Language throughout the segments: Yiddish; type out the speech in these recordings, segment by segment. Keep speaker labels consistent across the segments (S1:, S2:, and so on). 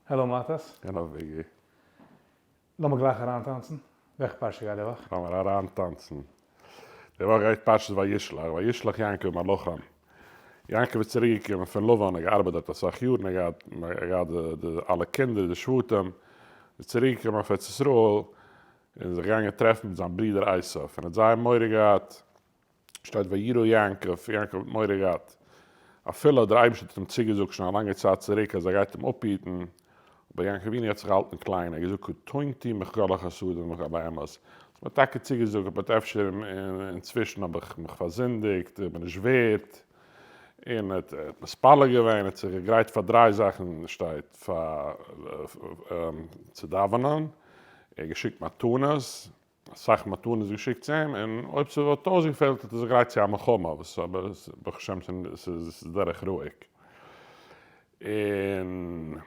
S1: העלא מאטעס.
S2: העלא וויגי.
S1: לאמיר גלייך אריינטאנצן. וועלכע פרשה גייט די וואך?
S2: לאמיר אריינטאנצן. די וואך גייט פרשת וישלח, וישלח יעקב מלאכים. יעקב איז צוריק געקומען פון לבן, ער האט געארבעט דארט אסאך יארן, ער האט געהאט די אלע קינדער, די שבטים, איז צוריק געקומען אויף ארץ ישראל, און זיך געגאנגען טרעפן מיט זיין ברודער עשיו, און האט זייער מורא געהאט, שטייט ויירא יעקב, יעקב האט מורא געהאט, אפילו דער אייבערשטער האט אים צוגעזאגט שוין א לאנגע צייט צוריק אז ער גייט אים אפהיטן, אבער יעקב אבינו האט זיך געהאלטן קליין, ער האט געזאגט קטונתי מכל החסדים ומכל האמת, האסט מיר טאקע צוגעזאגט אבער אפשר אינצווישן האב איך מיך פארזינדיגט, איך בין נישט ווערט, און ער האט מתפלל געווען, ער האט זיך געגרייט פאר דריי זאכן, שטייט פאר צו דאווענען, ער האט געשיקט מתנות, אסאך מתנות געשיקט צו אים, און אויב ס'וואלט אויסגעפעלט האט ער זיך גרייט צו א מלחמה, וואס אבער ברוך השם ס'איז דורך רואיג. און ער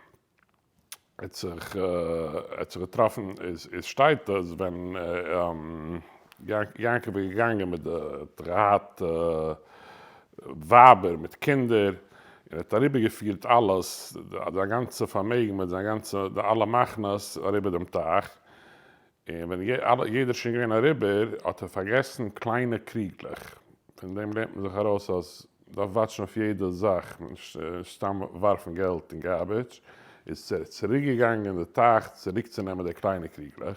S2: האט זיך ער האט זיך געטראפן, עס שטייט אז ווען יעקב איז געגאנגען מיט די האט געהאט ווייבער מיט קינדער, און ער האט אריבערגעפירט אלעס, זיין גאנצע פארמעגן מיט זיין גאנצע די אלע מחנות אריבער דעם טייך, און ווען יעדער איז שוין געווען אריבער האט ער פארגעסן קליינע קריגלעך, פון דעם לערנט מען זיך ארויס אז מ'דארף וואטשן אויף יעדע זאך, נישט סתם ווארפן געלט אין garbage, איז ער צוריק געגאנגען אין די טייך צוריק צו נעמען די קליינע קריגלעך, ווען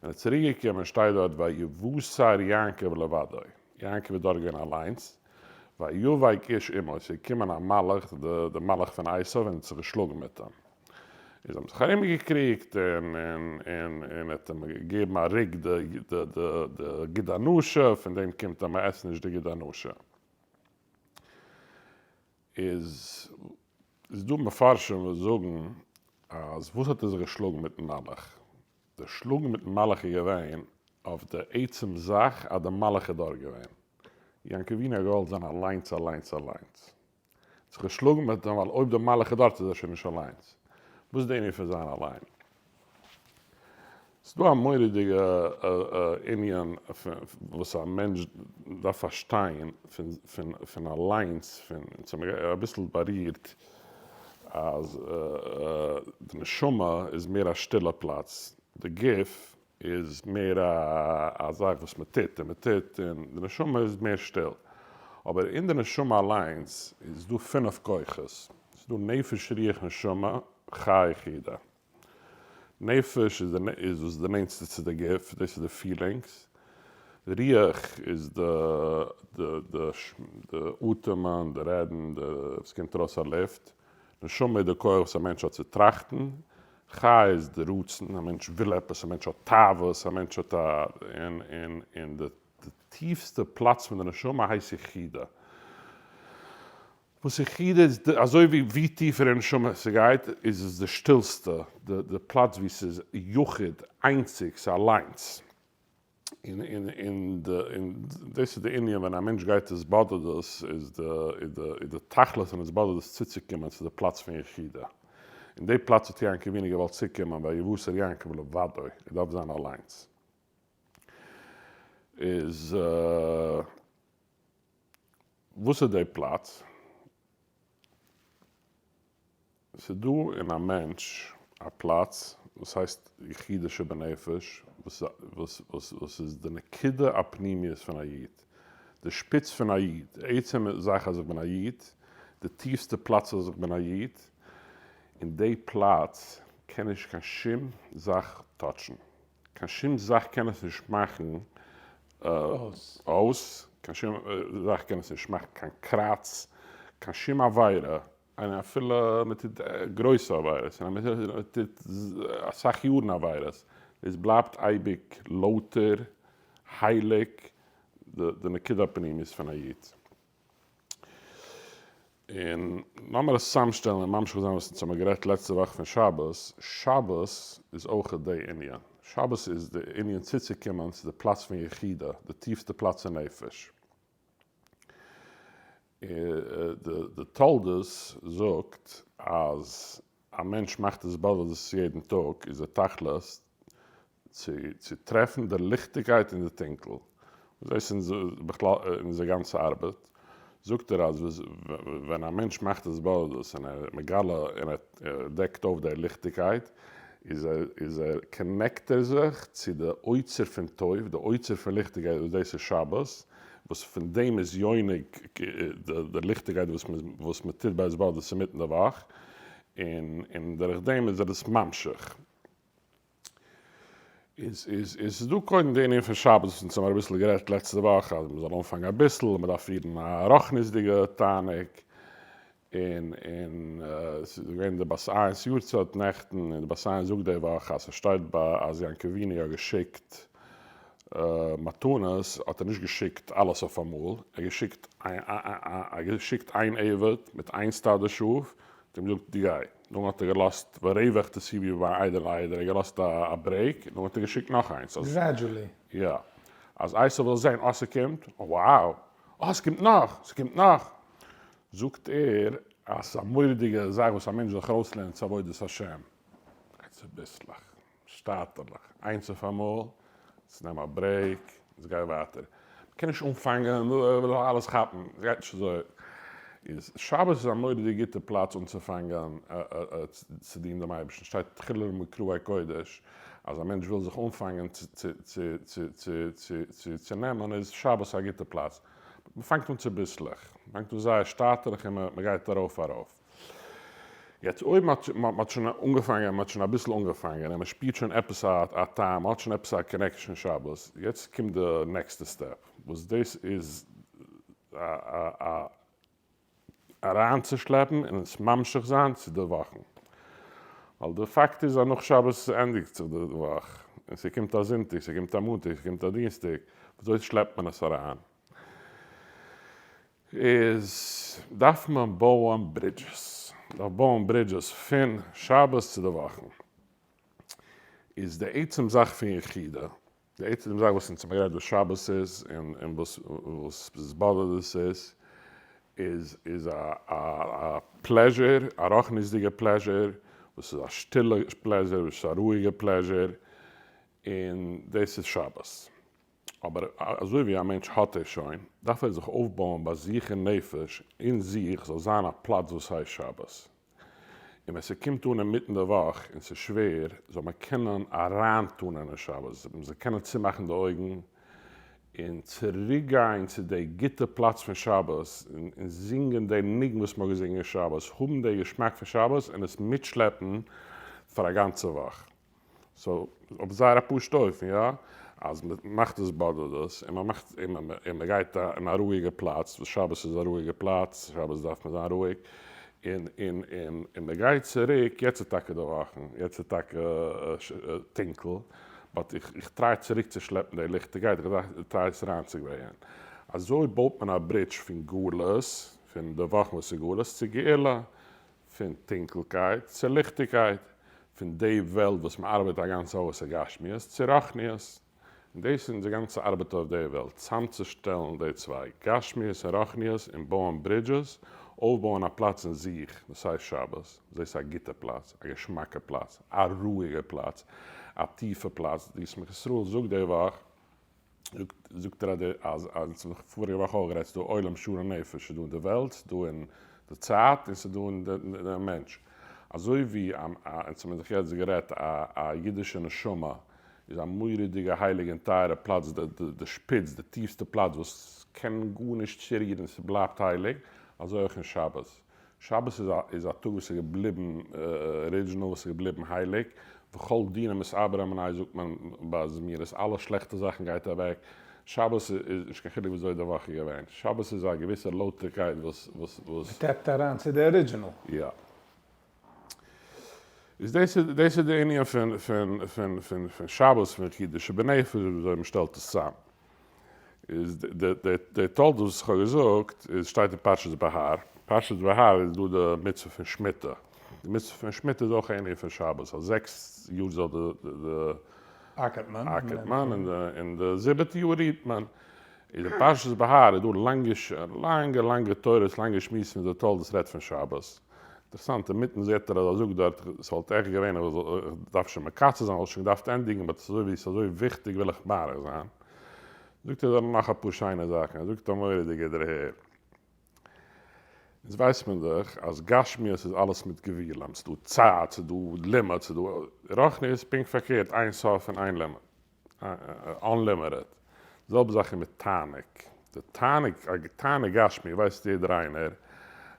S2: ער איז צוריק געקומען שטייט דארט ויותר יעקב לבדו, יעקב איז דארט געווען אליינס, ויאבק איש עמו, ס'איז געקומען א מלאך, די מלאך פון עשיו און האט זיך געשלאגן מיט אים. און זיי האבן זיך ארומגעקריגט און און און האט אים געגעבן א ריק די די די גיד הנשה, פון דעם קומט אז מען עסט נישט די גיד הנשה. איז איז דא מפרשים וואס זאגן אז וואס האט ער זיך געשלאגן מיטן מלאך? די שלאגן מיטן מלאך איז געווען אויף די עצם זאך אז די מלאך איז דארט געווען. יעקב אבינו האט געוואלט זיין אליינס אליינס אליינס. זיך געשלאגן מיט אים ווייל אויב דער מלאך איז דארט איז ער שוין נישט אליינס. וואס איז די ענין פון זיין אליין? ס'איז דא א מורא'דיגע ענין וואס א מענטש דארף פארשטיין פון אליינס, פון אונז האבן אביסל בארירט אז די נשמה איז מער א שטילע פלאץ, די גוף איז מער א זאך וואס מען טוט און מען טוט און די נשמה איז מער שטיל. אבער אין די נשמה אליינס איז דא פינף כוחות. ס'איז דא נפש רוח נשמה חי יחידה. נפש איז די איז וואס די נענטסטע צו די גוף, דאס איז די feelings. רוח איז די די די די אטעמען, די רעדן, די וואס קומט ארויס א לופט. נשמה איז די כח וואס א מענטש האט צו טראכטן, חי איז די רצון, א מענטש וויל עפעס, א מענטש האט תאוות, א מענטש האט א, און און און די טיפסטע פלאץ פון די נשמה הייסט יחידה. וואס יחידה איז אזוי ווי ווי טיפער אין נשמה ס'גייט איז עס די שטילסטע, די די פלאץ ווי ס'איז יחיד, איינציג, ס'אליינס. און און און די און דאס איז די ענין ווען א מענטש גייט התבודדות איז די איז די איז די תכלית פון התבודדות צוצוקומען צו די פלאץ פון יחידה. און די פלאץ האט יעקב אבינו געוואלט צוקומען ויותר יעקב לבדו, ער דארף זיין אליינס. איז וואס איז די פלאץ? ס'איז דא אין א מענטש א פלאץ וואס הייסט יחידה שבנפש, וואס איז די נקודה הפנימיות פון א איד, די שפיץ פון א איד, די עצם זאך אז איך בין א איד, די טיפסטע פלאץ אז איך בין א איד, און די פלאץ קען נישט קיין שום זאך touch ן, קיין שום זאך קען עס נישט מאכן אויס, קיין שום זאך קען עס נישט מאכן קיין קראץ, קיין שום עבירה, און אפילו מען טוט גרויסע עבירות, און מען טוט אסאך יארן עבירות, דאס בלייבט אייביג לויטער, הייליג, די נקודה הפנימית פון א איד. און לאמיר עס צוזאמשטעלן און ממשיך זיין וואס אונז האמיר גערעדט לעצטע וואך פון שבת, שבת איז אויך די ענין, שבת איז די ענין צוצוקומען צו די פלאץ פון יחידה, די טיפסטע פלאץ אין נפש. די תולדות זאגט אז א מענטש מאכט התבודדות יעדן טאג איז די תכלית צו טרעפן די ליכטיגקייט אין די טונקל, וואס דאס איז בכלל אונזער גאנצע ארבעט. זאגט ער אז ווען א מענטש מאכט התבודדות און ער מגלה און ער דעקט אויף די ליכטיגקייט, איז ער איז ער connect ער זיך צו די אוצר פון טוב, די אוצר פון ליכטיגקייט וואס דאס איז שבת, וואס פון דעם איז יונק די ליכטיגקייט וואס מען טוט ביי התבודדות אינמיטן די וואך, און און דורך דעם איז ער עס ממשיך. איז איז איז דא קודם די ענין פון שבת וואס אונז האבן אביסל גערעדט לעצטע וואך אז מ'זאל אנפאנגען אביסל, מ'דארף פירן א רוחניות'דיגע תענוג, און און ס'איז געווען די בת עין'ס יארצייט נעכטן, און די בת עין זאגט די וואך אז ס'שטייט ביי אז יעקב אבינו האט געשיקט מתנות האט ער נישט געשיקט אלעס אויפאמאל, ער האט געשיקט ער געשיקט איין עבד מיט איין סטאדע שאף, האט אים געזאגט דו גיי. נאכדעם האט ער געלאזט ורווח תשיבי בין עדר לעדר, ער האט געלאזט א break, נאכדעם האט ער געשיקט נאך איינס.
S1: Gradually.
S2: יא. אז עשו זאל זען אה ס'קומט, wow! אה ס'קומט נאך! ס'קומט נאך! זאגט ער אז ס'איז א מורא'דיגע זאך וואס א מענטש זאל זיך ארויסלערנען צו עבודת השם. גיי צוביסלעך. שטאטערליך, איינס אויף אמאל, יעצט נעם א break, יעצט גיי ווייטער. מ'קען נישט אנפאנגען, מ'וויל אלעס כאפן, ס'גייט נישט אזוי. איז שבת איז א מורא'דיג גוטע פלאץ אנצופאנגען צו דינען דעם אייבערשטן, שטייט תחילה למקראי קודש, אז א מענטש וויל זיך אנפאנגען צו נעמען איז שבת א גוטע פלאץ. מ'פאנגט אן צוביסלעך, מ'פאנגט אן זייער שטאטערליך און מ'גייט ארויף ארויף. יעצט אויב מען האט שוין אנגעפאנגען, מען האט שוין אביסל אנגעפאנגען און מען שפירט שוין עפעס א טעם, מען האט שוין עפעס א connection שבת, יעצט קומט די נעקסטע step, וואס דאס איז א אריינצושלעפן און עס ממשיך זיין צו די וואכן. ווייל די פאקט איז אז נאך שבת ענדיגט זיך די וואך, און ס'קומט א זונטאג, ס'קומט א מאנטאג, ס'קומט א דינסטאג, וויאזוי שלעפט מען עס אריין? איז דארף מען בויען bridges, מ'דארף בויען bridges פון שבת צו די וואכן, איז די עצם זאך פון יחידה, די עצם זאך וואס אונז האבן גערעדט וואס שבת איז און וואס התבודדות איז, איז איז א א pleasure, א רוחניות'דיגע pleasure, וואס איז א שטילע pleasure, וואס איז א רואיגע pleasure, און דאס איז שבת. אבער אזוי ווי א מענטש האט עס שוין, דארף ער זיך אויפבויען ביי זיך אין נפש, אין זיך זאל זיין א פלאץ וואס הייסט שבת. און ווען ס'קומט אן אינמיטן די וואך און ס'איז שווער, זאל מען קענען אריינטאן אין שבת, מען זאל קענען צומאכן די אויגן און צוריקגיין צו די גוטע פלאץ פון שבת, און זינגען די ניגון וואס מ'האט געזינגען שבת, האבן די געשמאק פון שבת און עס מיטשלעפן פאר א גאנצע וואך. so, אויף זייער א פשוט אופן, יא? אז מען מאכט התבודדות, און מען מאכט, און מען גייט אין א רואיגע פלאץ, וואס שבת איז א רואיגע פלאץ, שבת דארף מען זיין רואיג, און, און, און, און מען גייט צוריק, יעצט איז טאקע די וואכן, יעצט איז טאקע טונקל, but איך, איך try צוריק צו שלעפן די ליכטיגקייט, איך try עס אריינצוברענגען. אזוי בויט מען א bridge פון גלות, פון די וואכן וואס איז גלות, צו גאולה, פון טונקלקייט צו ליכטיגקייט, פון די וועלט וואס מען ארבעט א גאנצע וואך צו גשמיות צו רוחניות, און דאס איז אונזער גאנצע ארבעט אויף די וועלט, צאמצושטעלן די צוויי, גשמיות און רוחניות, און בויען bridges, אויפבויען א פלאץ אין זיך וואס הייסט שבת, דאס איז א גוטע פלאץ, א געשמאקע פלאץ, א רואיגע פלאץ, א טיפע פלאץ, די ישמח ישראל זאגט די וואך, זאגט ער אז אז אונז האבן פאריגע וואך אויך גערעדט, ס'איז דא עולם שנה נפש, ס'איז דא אין די וועלט, ס'איז דא אין די צייט, און ס'איז דא אין די מענטש. אזוי ווי אונז האבן זיך יעצט גערעדט א א אידישע נשמה איז א מורא'דיגע הייליגע און טייערע פלאץ, די שפיץ, די טיפסטע פלאץ וואס קען גארנישט צורירן, ס'בלייבט הייליג, אזוי אויך אין שבת. שבת איז א איז א טאג וואס איז געבליבן original, וואס איז געבליבן הייליג, וכל דינא מתעברא מיניה זאגט מען ביי זמירות, אלע שלעכטע זאכן גייט אוועק, שבת איז נישט קיין חילוק וויאזוי די וואך איז געווען, שבת איז א געוויסע לויטערקייט וואס וואס וואס.
S1: מ'טעפט אריין צו די original.
S2: יא. איז דאס איז דאס איז די ענין פון פון פון פון פון שבת פון יחידה שבנפש וויאזוי מ'שטעלט עס צאם. איז די תולדות וואס איך האב געזאגט איז שטייט אין פרשת בהר, פרשת בהר איז דא די מצוה פון שמיטה, די מצוה פון שמיטה איז אויך א ענין פון שבת, אז זעקס יאר זאל די
S1: אקערט מען,
S2: אקערט מען און אין די זיבעטע יאר רוהט מען, איז אין פרשת בהר איז דא לאנגע לאנגע לאנגע תורות לאנגע שמועסן ווי די תולדות רעדט פון שבת, אינטערעסאנט אינמיטן זעט ער אז ער זאגט דארט ס'וואלט עכט געווען איך דארף שוין מקצר זיין, וואלט שוין געדארפט ענדיגן but אזוי ווי ס'איז אזוי וויכטיג וויל איך מאריך זיין. זאגט ער דארט נאך אפאר שיינע זאכן, ער זאגט א מורא'דיגע דערהער. אונז ווייסט מען דאך אז גשמיות איז אלעס מיט גבולים, ס'דא צייט, ס'דא limit, ס'דא, רוחניות איז פונקט פארקערט, אין סוף און אין limit, unlimited. די זעלבע זאך איז מיט תענוג, די תענוג, א תענוג גשמי ווייסט יעדער איינער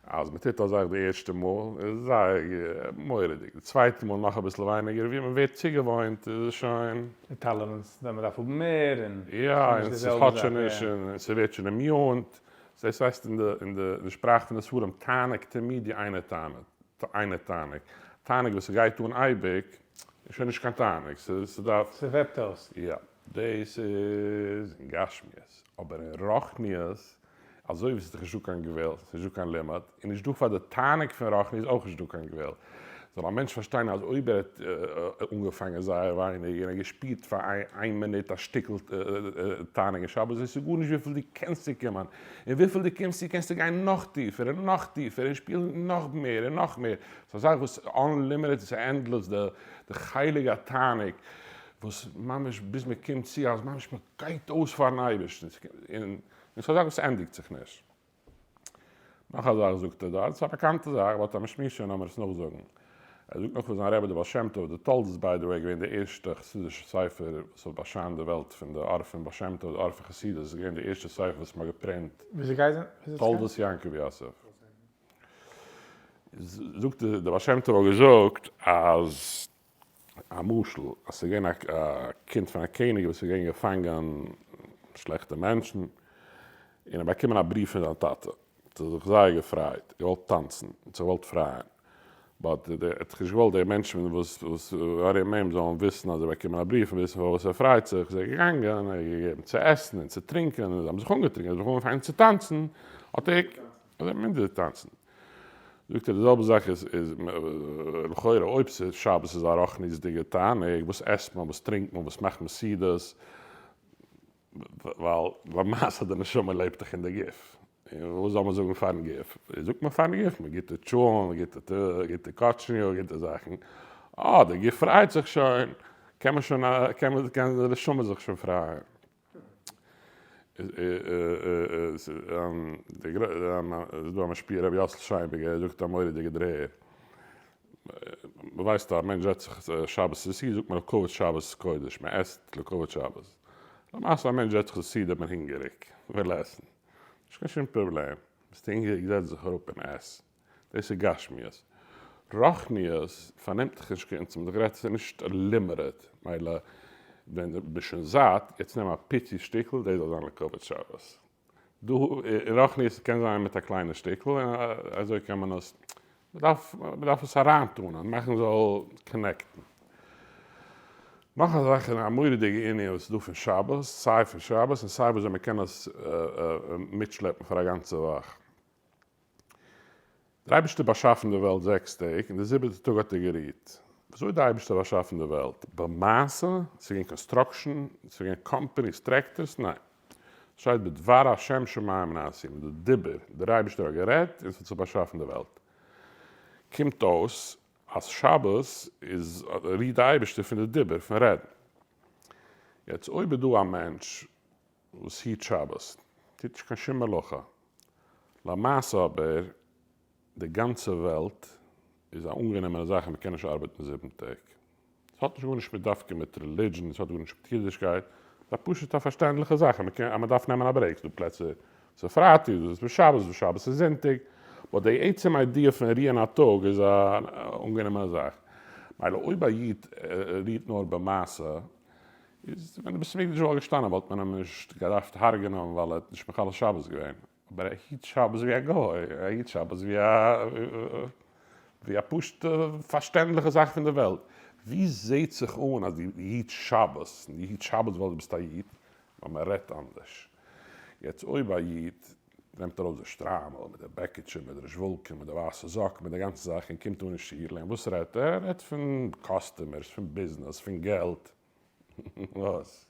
S2: אז מען טוט א זאך די ערשטע מאל איז זייער מורא'דיג, די צווייטע מאל נאך אביסל ווייניגער, ווי מען ווערט צוגעוואוינט איז עס שוין.
S1: די tolerance ווען מען דארף האבן מער און
S2: יא, און ס'האט שוין נישט און ס'ווערט שוין immune, דאס הייסט אין די שפראך פון די ספרים תענוג תמידי אינו תענוג, אינו תענוג, תענוג וואס ס'גייט אן אייביג איז שוין נישט קיין תענוג, ס'דארף.
S1: ס'וועפט אויס.
S2: יא, דאס איז אין גשמיות, אבער אין רוחניות, אזוי ווי ס'איז דאך נישטא קיין גבול, ס'איז נישטא קיין limit, און נישטא פאר די תענוג פון רוחניות איז אויך נישטא קיין גבול. זאל א מענטש פארשטיין אז אויב ער האט אנגעפאנגען זייער ווייניג און ער האט געשפירט פאר איין מינוט א שטיקל תענוג אין שבת, דאס איז גארנישט וויפיל דו קענסט צוקומען, און וויפיל דו קומסט צו קענסטו גיין נאך טיפער און נאך טיפער און שפילן נאך מער און נאך מער. ס'איז א זאך וואס unlimited, ס'איז endless די חלק התענוג וואס ממש ביז מען קומט צו אז ממש מען גייט אויס פארן אייבערשטן, און ס'איז א זאך וואס ענדיגט זיך נישט. נאך א זאך זאגט ער דארט, ס'איז א באקאנטע זאך, but אז מ'שמועסט שוין לאמיר עס נאכזאגן. ער זאגט נאך פון זיין רבי דער בעל שם טוב, די תולדות איז by the way געווען די ערשטע חסידישע ספר וואס האט באשיינט די וועלט פון די אור פון בעל שם טוב, די אור פון חסידות איז געווען די ערשטע ספר וואס מ'האט געפרינט.
S1: וויאזוי גייט עס?
S2: תולדות יעקב יוסף. זאגט דער בעל שם טוב האט געזאגט אז א משל, אז ס'איז געווען א קינד פון א קעניג וואס איז געווען געפאנגען שלעכטע מענטשן, און ער האט באקומען א בריוו פון זיין טאטע, האט ער זיך זייער געפרייט, געוואלט טאנצן, האט זיך געוואלט פרייען, but ער האט זיך נישט געוואלט די מענטשן וואס ארום אים זאלן וויסן אז ער האט באקומען א בריוו און וויסן פארוואס ער פרייט זיך, איז ער געגאנגען, ער האט געגעבן צו עסן און צו טרינקען, און זיי האבן זיך אנגעטרינקען, זיי האבן אנגעפאנגען צו טאנצן, האט ער מינדער טאנצן. זאגט ער די זעלבע זאך איז איז לכאורה אויב ס'איז שבת איז א רוחניות'דיגע תענוג, וואס עסט מען, וואס טרינקט מען, וואס מאכט מען סעודות, ווייל למעשה די נשמה לעבט דאך אין די גוף, און וואס זאל מען זאגן פארן גוף, זאגט מען פארן גוף, מען גיבט די טשולנט, גוטע גוטע קאטשניו, גוטע זאכן, אה די גוף פרייט זיך שוין, קען מען שוין קען מען קען די נשמה זיך שוין פרייען. איז דא א משפיע רבי יאסל שיינבערגער ער זאגט א מורא'דיגע דרעהער, מ'ווייסט א מענטש זעצט זיך שבת צו סעודה זאגט מען לכבוד שבת קודש, מען עסט לכבוד שבת, למעשה א מענטש זעצט זיך צו סעודה איז מען הונגעריג, וויל עסן, נישט קיין שום פראבלעם, ביסט הונגעריג זעץ זיך אראפ און עס. דאס איז גשמיות. רוחניות פארנעמט דיך נישט קיין, אונז האבן דאך גערעדט ס'איז נישט limited, מילא ווען דו ביסט שוין זאט, יעצט נעם א פיצי שטיקל, דאס זאל זיין לכבוד שבת. דא אין רוחניות קען זיין מיט א קליינע שטיקל, און אזוי קען מען עס, מ'דארף מ'דארף עס אריינטאנען, מאכן זאל connect ן. נאך א זאך און א מורא'דיגע ענין וואס איז דא פון שבת, סיי פון שבת און סיי וויאזוי מ'קען עס מיטשלעפן פאר א גאנצע וואך. דער אייבערשטער באשאפן די וועלט זעקס טעג, און די זיבעטע טאג האט ער גערוהט. וויאזוי האט דער אייבערשטער באשאפן די וועלט? במעשה? ס'איז געווען construction? ס'איז געווען companies, טרעקטערס? ניין. ס'שטייט בדבר השם שמים נעשו, מיט די דיבור, דער אייבערשטער האט גערעדט און ס'האט זיך באשאפן די וועלט. קומט אויס אז שבת איז רוהט די אייבערשטער פון די דיבור, פון רעדן. יעצט אויב איז דא א מענטש וואס היט שבת, טוט נישט קיין שום מלאכה. למעשה אבער, די גאנצע וועלט איז א אנגענומענע זאך אז מען קען נישט ארבעטן זיבן טעג. עס האט נישט גארנישט מיט דווקא מיט religion, עס האט גארנישט מיט אידישקייט, עס איז א פשוט א פארשטענדליכע זאך אז מען דארף נעמען א break, ס'דא פלעצער וואס איז פרייטאג, דא איז שבת, דא שבת איז זונטאג, but די עצם idea פון רוען א טאג איז א אנגענומענע זאך. מילא אויב א איד רוהט נאר במעשה, איז ווען די בית המקדש וואלט געשטאנען וואלט מען אים נישט געדארפט הרג'נען ווייל ער האט נישט מחלל שבת געווען, אבער ער היט שבת ווי א גוי, ער היט שבת ווי א ווי א פשוטע פארשטענדליכע זאך פון די וועלט. ווי זעהט זיך אן אז דו היטסט שבת, און דו היטסט שבת ווייל דו ביסט א איד, ווייל מען רעדט אנדערש. יעצט אויב א איד נעמט ארויס די שטריימל מיט די בעקיטשע מיט די רעזשוואלקע מיט די ווייסע זאק מיט די גאנצע זאך און קומט אן אין שול און וואס רעדט ער? ער רעדט פון customers, פון ביזנעס, פון געלט, וואס?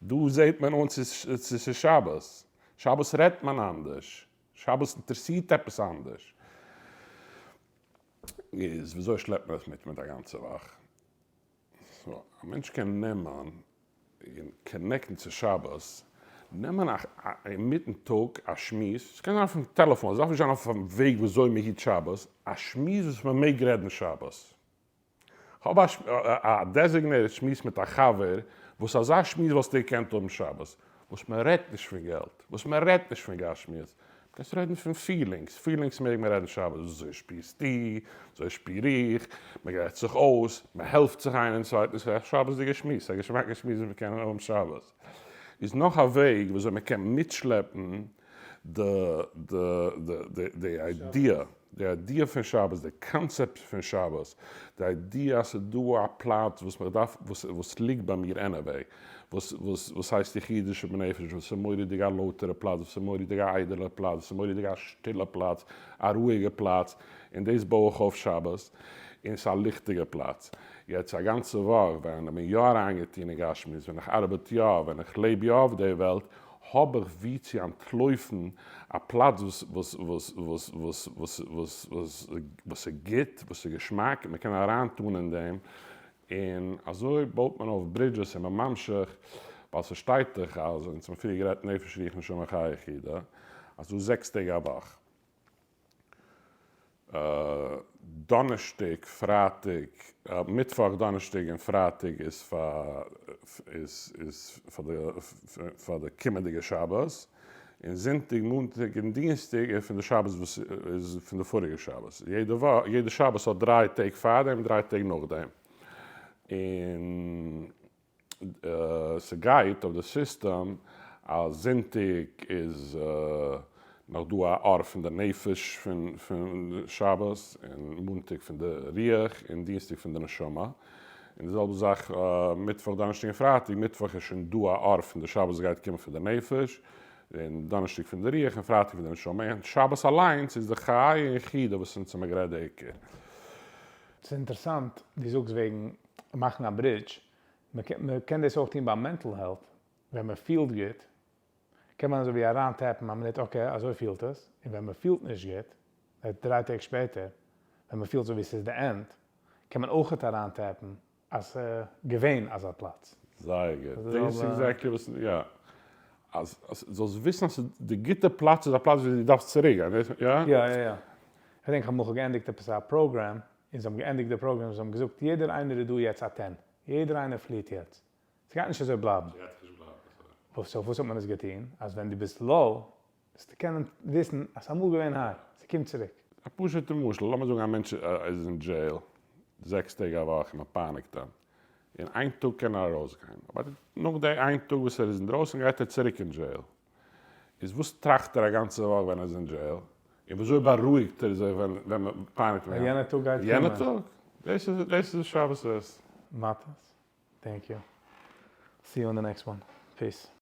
S2: דא זעט מען אן צו ס'איז שבת, שבת רעדט מען אנדערש, שבת אינטערעסירט עפעס אנדערש, איז וויאזוי שלעפט מען עס מיט מיט א גאנצע וואך? so א מענטש קען נעמען און connect ן צו שבת. נעמען א אינמיטן טאג א שמועס, עס קען זיין אויפן טעלעפאן, עס דארף נישט זיין אויפן וועג ווי אזוי מען היט שבת, א שמועס וואס מען מעג רעדן שבת. כ'האב א designated שמועס מיט א חבר, וואס אזא שמועס וואלסטו געקענט האבן שבת, וואס מען רעדט נישט פון געלט, וואס מען רעדט נישט פון גשמיות, קענסט רעדן פון feelings, feelings מעג מען רעדן שבת, אזוי שפירסטו, אזוי שפיר איך, מען רעדט זיך אויס, מען העלפט זיך איינער דעם צווייטן, ס'איז א שבת'דיגע שמועס, א געשמאקע שמועס וואס מען קען האבן שבת, איז נאך א וועג ווי אזוי מען קען מיטשלעפן די די די די idea, די idea פון שבת, די קאנצעפט פון שבת, די idea אז ס'איז דא א פלאץ וואס מען דארף, וואס וואס ליגט ביי מיר anyway, וואס וואס וואס הייסט יחידה שבנפש, וואס איז מורא'דיג א לויטערע פלאץ, וואס איז מורא'דיג א איידעלע פלאץ, וואס איז מורא'דיג א שטילע פלאץ, א רואיגע פלאץ, און דאס בוי איך אויף שבת, און ס'איז א ליכטיגע פלאץ. יעצט א גאנצע וואך ווען איך בין יא אריינגעטון אין גשמיות, ווען איך ארבעט יא, ווען איך לעב יא אויף די וועלט, האב איך וואו צו אנטלויפן, א פלאץ וואס וואס וואס וואס וואס וואס וואס וואס וואס איז גוט, וואס איז געשמאק, און מען קען אריינטון אין דעם, און אזוי בויט מען אויף bridges און מען ממשיך, ווייל ס'שטייט דאך אז, אונז האבן פריער גערעדט נפש רוח נשמה חיה יחידה, אז דא זעקס טעג א וואך. דאנערשטאג, פרייטאג, מיטוואך, דאנערשטאג און פרייטאג איז פאר איז איז פאר די פאר די קומענדיגע שבת, און זונטאג, מאנטאג און דינסטאג איז פון די שבת וואס איז פון די פאריגע שבת. יעדע וואך, יעדע שבת האט דריי טעג פארדעם, דריי טעג נאכדעם. און ס'גייט אויף די סיסטעם אז זונטאג איז נאך דא א אור פון די נפש פון שבת, און מאנטאג פון די רוח, און דינסטאג פון די נשמה. און די זעלבע זאך מיטוואך דאנערשטאג און פרייטאג, מיטוואך איז שוין דא א אור פון די שבת וואס גייט קומען פון די נפש, און דאנערשטאג פון די רוח, און פרייטאג פון די נשמה, און שבת אליינס איז די חיה און יחידה וואס אונז האמיר גערעדט די עיקר.
S1: ס'איז אינטערעסאנט דו זאגסט וועגן מאכן א bridge, מען קען דאס אויך טון ביי mental health, ווען מען פילט גוט קען מען אזוי ווי אריין tap ן א מינוט okay אזוי פילט עס, און ווען מען פילט נישט גוט, דריי טעג שפעטער ווען מען פילט אזוי ווי ס'איז די end, קען מען אויכעט אריין tap ן אז ס'איז געווען אזא פלאץ.
S2: זייער גוט, דאס איז exactly וואס, יא, אז זאלסט וויסן אז די גוטע פלאץ איז א פלאץ ווי דו דארפסט צוריק גיין, יא?
S1: יא יא יא, כ'דענק כ'האב אמאל געענדיגט עפעס א פראגראם, און זיי האבן געענדיגט די פראגראם, זיי האבן געזאגט יעדער איינער איז דא יעצט א ten, יעדער איינער פליעט יעצט, ס'גייט נישט אזוי בלייבן.
S2: ס'גייט נישט בלייבן אזוי.
S1: so וואס האט מען עס געטון? אז ווען דו ביסט low, זאלסטו קענען וויסן אז ס'איז אמאל געווען high, ס'קומט צוריק.
S2: א פשוט'ע משל, לאמיר זאגן א מענטש איז אין jail זעקס טעג א וואך און מען פייניגט אים, און איין טאג קען ער ארויסגיין, אבער נאך די איין טאג וואס ער איז אינדרויסן גייט ער צוריק אין jail, איז וואס טראכט ער א גאנצע וואך ווען ער איז אין jail? און וויאזוי בארואיגט ער זיך ווען מען פייניגט אים?
S1: יענע טאג גייט קומען.
S2: יענע טאג? דאס איז דאס איז שבת איז.
S1: מאטעס, thank you. See you in the next one. Peace.